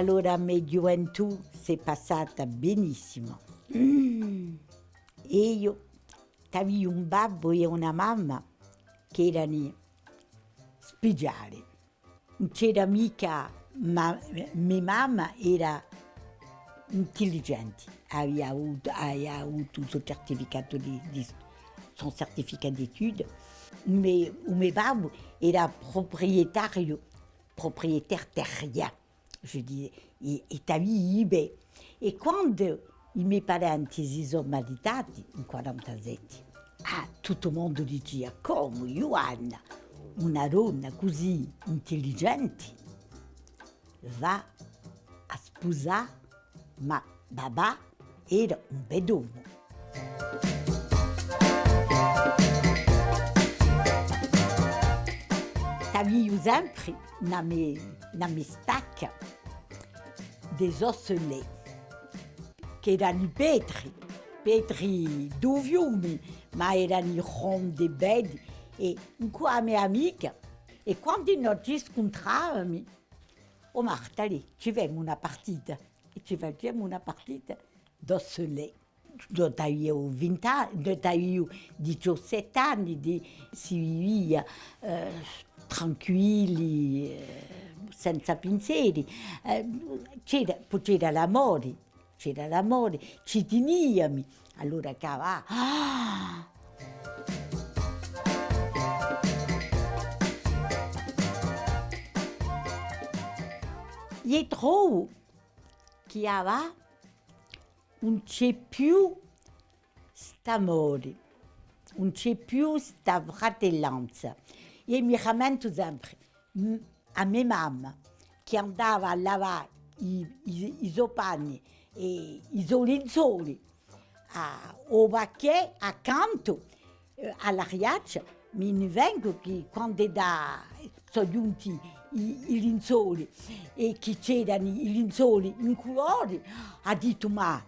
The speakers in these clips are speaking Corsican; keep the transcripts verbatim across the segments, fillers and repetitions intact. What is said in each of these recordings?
Allora, a me ghjuventù s'hè passata benissimu. Mm. È eiu t'aviu un babbu è una mamma chì erani speciali. Ùn c'era micca, ma me mamma era intelligenti, avia avutu, avia avutu u so certificatu di, di, son certificat d'études. U me, u me babbu era proprietariu, propriétaire terrien, je dis, è, è t'avii i bè. È quandu i me parenti si sò maritati, in quarantasetti, ah, tuttu u mondu dicia: «Comu, Ghjuvanna, una donna cusì intelligenti, và à spusà, ma babà era un beddomu.» T'aviu sempri una me, una me stacca des osselets, chì erani petri, petri di u fiumi, ma erani rondi, beddi, è incù a me amica, è quandu no ci scuntravami: «O Marta, alè, ci femu una partita», è ci faciamu una partita d'osselets. Dut'aviu vint'anni, dut'aviu diciassett'anni, di, si vivia, eh, tranquilli, eh, senza pinseri. Eh, c'era, po c'era l'amori, c'era l'amori, ci tiniami. Allora chì và, ah! Eiu trovu chì avà ùn ci hè più st'amori, ùn ci hè più sta fratellanza. È mi rammentu sempri, m-, a me mamma chì andava à lavà i, i, i so panni è i so linzoli à, o parchè accantu, eh, à l'Ariaccia, mi n'invengu chì quandu sò ghjunti i, i linzoli è chì c'erani i linzoli in culori, hà dittu: «Ma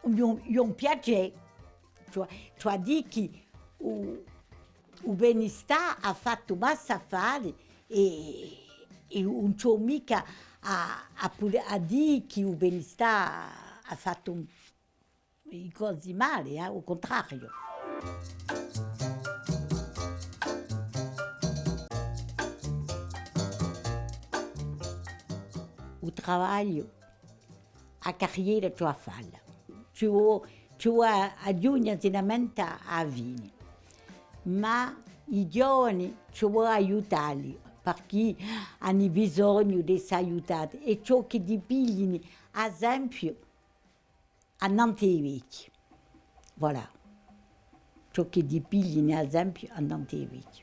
hè un, hè un piacè.» Cioè, cioè à dì chì u, u Benistà hà fattu massa affari è, è ùn ci hè micca à, à pudè, à dì chì u Benistà hà fattu i cosi mali, eh, à u cuntrariu. U travagliu, a carriera ci vò à falla. Ci vò, ci vò à, à ghjunghja sinamenti à a fini. Ma i ghjovani ci vò à aiutalli, parchì ani bisognu d'essa aiutati, è ciò chì ti piglini, à esempiu, annantu à i vechji. Voilà. Ciò chì ti piglini, à esempiu, annantu à i vechji.